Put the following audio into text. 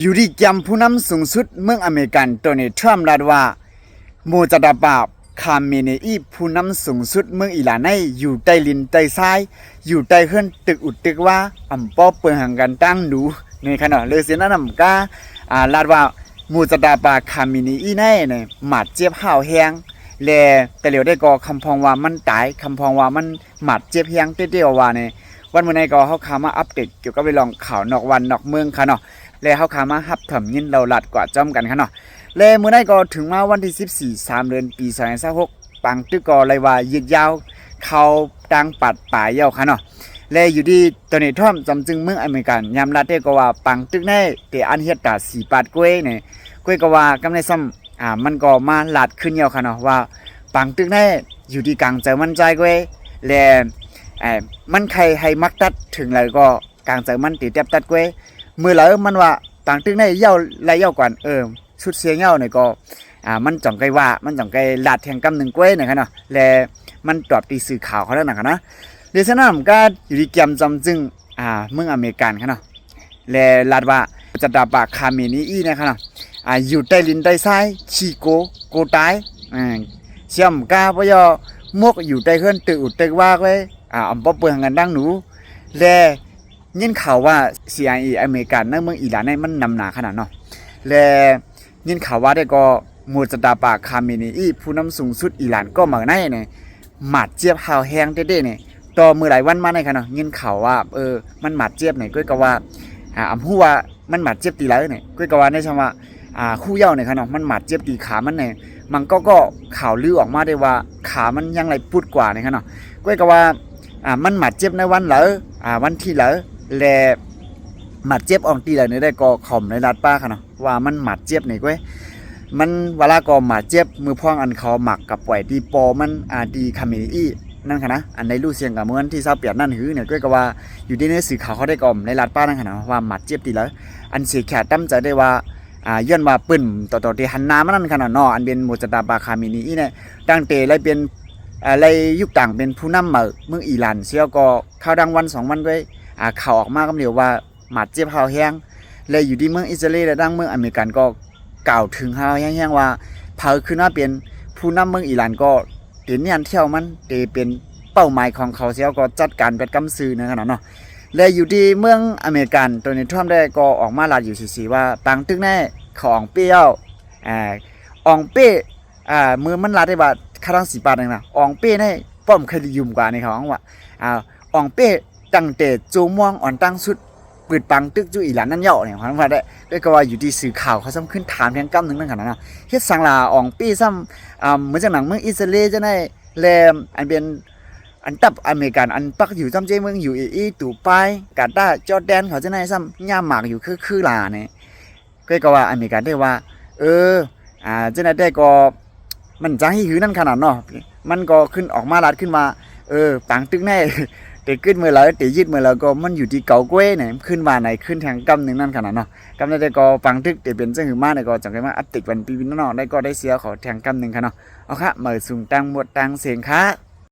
ຢູ່ດີກຽມຜູ້ນຳສູງສຸດເມືອງອາເມລິກັນ ໂດນັລ ທຣຳ ລາດວ່າ ໂມຈະຕາບາ ຄາເມເນອີ ຜູ້ນຳສູງສຸດເມືອງອີຣານໃນ ຢູ່ໃຕ້ດິນໃຕ້ຊາຍ ຢູ່ໃຕ້ເຮືອນຕຶກອຸດຕຶກວາ ອຳບໍ່ເປິງຫາງກັນຕັ້ງໜູ ນີ້ຂະເນາະ. ເລີຍເຊັ່ນນັ້ນນຳກາ ອາ ລາດວ່າ ໂມຈະຕາບາ ຄາເມເນອີ ໃນ ໃນ ບາດເຈັບຮ້າວແຮງ ແລະ ແຕ່ຫຼຽວໄດ້ກໍຄຳພອງວ່າມັນຕາຍ ຄຳພອງວ່າມັນບາດເຈັບແຮງເຕັ້ໆວ່ານີ້. ວັນມື້ໃນກໍເຮົາຄາມາອັບເດດກ່ຽວກັບເລື່ອງຂ່າວນອກບ້ານນອກເມືອງຂະເນາະ. ແລະ ເຮົາຄາມາຮັບຖອມຍິນເລົ່າລາດກວ່າພ້ອມກັນຂະເນາະ. ແລະ ມື້ໃນກໍເຖິງມາວັນທີສິບສີ່ ສາມເດືອນ ປີສອງພັນຊາວຫົກ ປາງຕຶກກໍໄດ້ວ່າຍືດຍາວເຂົ້າທາງປາດປາຍແລ້ວຂະເນາະ. ແລະ ຢູ່ດີ ໂດນັລ ທຣຳ ຈອມຈຶ່ງເມືອງອາເມລິກັນ ຍາມລາດແທ້ກໍວ່າປາງຕຶກໃນ ແຕ່ອັນເຮັດຕາສີປາດກ້ວຍນີ້ ກ້ວຍກໍວ່າກຳໃນຊ້ຳ ອາ ມັນກໍມາລາດຂຶ້ນແລ້ວຂະເນາະ ວ່າປາງຕຶກໃນ ຢູ່ທີ່ກາງໃຈມັນຈ່າຍກ້ວຍ ແລະ ເອີ ມັນໃຄ່ໃຫ້ມັກຕັດເຖິງໃດກໍ ກາງໃຈມັນຕິແຕັບຕັດກ້ວຍ ມື້ໃດມັນວ່າປາງຕຶກໃນເຍົາໄລເຍົາກວ່າ ເອີ ຊຸດເຊເຍົານີ້ກໍ ອາ ມັນຈັ່ງໄກວ່າ ມັນຈັ່ງໄກລາດແທງກຳໜຶ່ງກ້ວຍນະຄະເນາະ. ແລະ ມັນຕອບທີ່ສື່ຂ່າວເຂົານັ້ນນະຄະນະ. ເດຊະນຳກາ ຢູ່ດີກຽມຈອມຈຶ່ງ ອາ ເມືອງອາເມລິກັນຄະເນາະ ແລະ ລາດວ່າ ຈະຕາບາ ຄາເມເນອີ ນະຄະເນາະ ອາ ຢູ່ໃຕ້ດິນໃຕ້ຊາຍ ຂີ້ໂກ ໂກຕາຍ ອາ ຊຽມກາບໍ່ຍໍ່ ໝົກຢູ່ໃຕ້ເຮືອນຕຶກອຸດຕຶກວາໄວ້ ອາ ອຳບໍ່ເປິງຫາງກັນຕັ້ງໜູ ແລະ ຍິນຂ່າວວ່າ ຊີໄອເອ ອາເມລິກັນໃນເມືອງອີຣານໃນມັນນຳໜ້າຂະໜາດເນາະ. ແລະ ຍິນຂ່າວວ່າໄດ້ກໍ ໂມຈະຕາບາ ຄາເມເນອີ ຜູ້ນຳສູງສຸດອີຣານກໍເໝີໃນນີ້ ບາດເຈັບຮ້າວແຮງເຕັ້ໆນີ້ ຕໍ່ມື້ຫຼາຍວັນມານີ້ຂະເນາະ. ຍິນຂ່າວວ່າ ເອີ ມັນບາດເຈັບນີ້ ກ້ວຍກໍວ່າ ອາ ອຳຮູ້ວ່າມັນບາດເຈັບທີ່ໃດນີ້ ກ້ວຍກໍວ່າໃນຊ່ຳວ່າ ອາ ຮູ້ເຍົານີ້ຂະເນາະ ມັນບາດເຈັບທີ່ຂາມັນນີ້. ມັນກໍ ກໍຂ່າວລືອອກມາໄດ້ວ່າ ຂາມັນຍັງໄດ້ປຸດກວ່ານີ້ຂະເນາະ. ກ້ວຍກໍວ່າ ອາ ມັນບາດເຈັບໃນວັນໃດ ອາ ວັນທີໃດ ແລະ ບາດເຈັບອ່ອງຕີໃດນີ້ໄດ້ກໍເຂົາໄດ້ລາດປາກຂະເນາະ ວ່າມັນບາດເຈັບນີ້ກ້ວຍ ມັນເວລາກໍບາດເຈັບ ມື້ພວງອັນເຂົາໝາກກັບປ່ອຍທີ່ປໍມັນ ອາ ທີ່ຄາເມເນອີ ນັ້ນຂະນະ ອັນໄດ້ຮູ້ສຽງກັນເມື່ອວັນທີຊາວແປດນັ້ນຫືນີ້ ກ້ວຍກໍວ່າຢູ່ໃນສື່ຂ່າວເຂົາໄດ້ກໍໄດ້ລາດປາກນັ້ນຂະນະ ວ່າບາດເຈັບທີ່ໃດ. ອັນເສຍຂາດຕາມໃຈໄດ້ວ່າ ອາ ຍ້ອນວ່າເປັນຕໍ່ໆທີ່ຫັນໜ້າມານັ້ນຂະນະເນາະ ອັນເປັນ ໂມຈະຕາບາ ຄາເມເນອີ ນີ້ ຕັ້ງແຕ່ໄດ້ເປັນ ອາ ໄດ້ຍຸກຕາງເປັນຜູ້ນຳເມືອງອີຣານ ເສຍກໍຂ່າວດັ່ງວັນສອງວັນດ້ວຍ ອາ ຂ່າວອອກມາກຳດຽວວ່າ ບາດເຈັບຮ້າວແຮງ ແລະ ຢູ່ທີ່ເມືອງອິດສະຣາເອນ ແລະ ທາງເມືອງອາເມລິກັນກໍກ່າວເຖິງຮ້າວແຮງໆວ່າ ໃຜຂຶ້ນມາເປັນຜູ້ນຳເມືອງອີຣານກໍເຕັນແໜ້ນແຖວມັນ ເຕັນເປັນເປົ້າໝາຍຂອງເຂົາ ແລ້ວກໍຈັດການແບບກຳຊື່ນັ້ນຂະນະເນາະ. ແລະ ຢູ່ທີ່ເມືອງອາເມລິກັນ ໂດນັລ ທຣຳ ໄດ້ກໍອອກມາລາດຢູ່ຊື່ໆວ່າ ປາງຕຶກແນ່ ເຂົາອອງເປ້ເອົາ ອາ ອອງເປ້ ອາ ເມື່ອມັນລາດໄດ້ວ່າ ຄາທັງສີປາດນັ້ນນະ ອອງເປ້ໃນປ້ອມໄຄລິຍຸມກວ່ານີ້ ເຂົາວ່າ ອາ ອອງເປ້ ຕັ້ງແຕ່ໂຈມວງອ່ອນຕັ້ງສຸດ ປືດປາງຕຶກຢູ່ອີຣານນັ້ນເຍົາະນີ້ ເຂົາວ່າໄດ້ ແຕ່ກໍວ່າຢູ່ທີ່ສື່ຂ່າວເຂົາຊ້ຳຂຶ້ນຖາມແທງກຳໜຶ່ງນັ້ນຂະນະເນາະ ເຮັດສັງລະອອງເປ້ຊ້ຳ ອາ ເໝືອນຈັ່ງໜັງເມືອງອິດສະຣາເອນຈັ່ງໃດ ແລະ ອັນເປັນ ອັນທັບອາເມລິກັນ ອັນປັກຢູ່ຈ້ຳເຈເມືອງຢູເອອີ ດູໄບ ກາຕາ ຈໍແດນ ເຂົາຈັ່ງໃດຊ້ຳ ຍ່າມໝາກຢູ່ຄືໆລະນີ້ ກໍ ກໍວ່າອາເມລິກັນໄດ້ວ່າ ເອີ ອາ ຈັ່ງໃດແຕ່ກໍມັນຈັ່ງຮີຄືນັ້ນຂະນະເນາະ ມັນກໍຂຶ້ນອອກມາລາດຂຶ້ນວ່າ ເອີ ປາງຕຶກແນ່ ເຕະກຶດເມື່ອໃດ ເຕະຍຶດເມື່ອໃດ ກໍມັນຢູ່ທີ່ເຂົາກ້ວຍນີ້ ຂຶ້ນວ່າໃນ ຂຶ້ນແທງກຳໜຶ່ງນັ້ນຂະນະເນາະ. ກຳໃດແຕ່ກໍປາງຕຶກເຕະເປັນຈັ່ງຫືມານີ້ ກໍຈັ່ງໄດ້ມາອັບເດດກັນພີ່ໆນ້ອງໆ ໄດ້ກໍໄດ້ເຊຍເຂົາແທງກຳໜຶ່ງຂະເນາະ. ເອົາຄະ ມາສູ່ທັງໝົດທັງເສັງຄະ.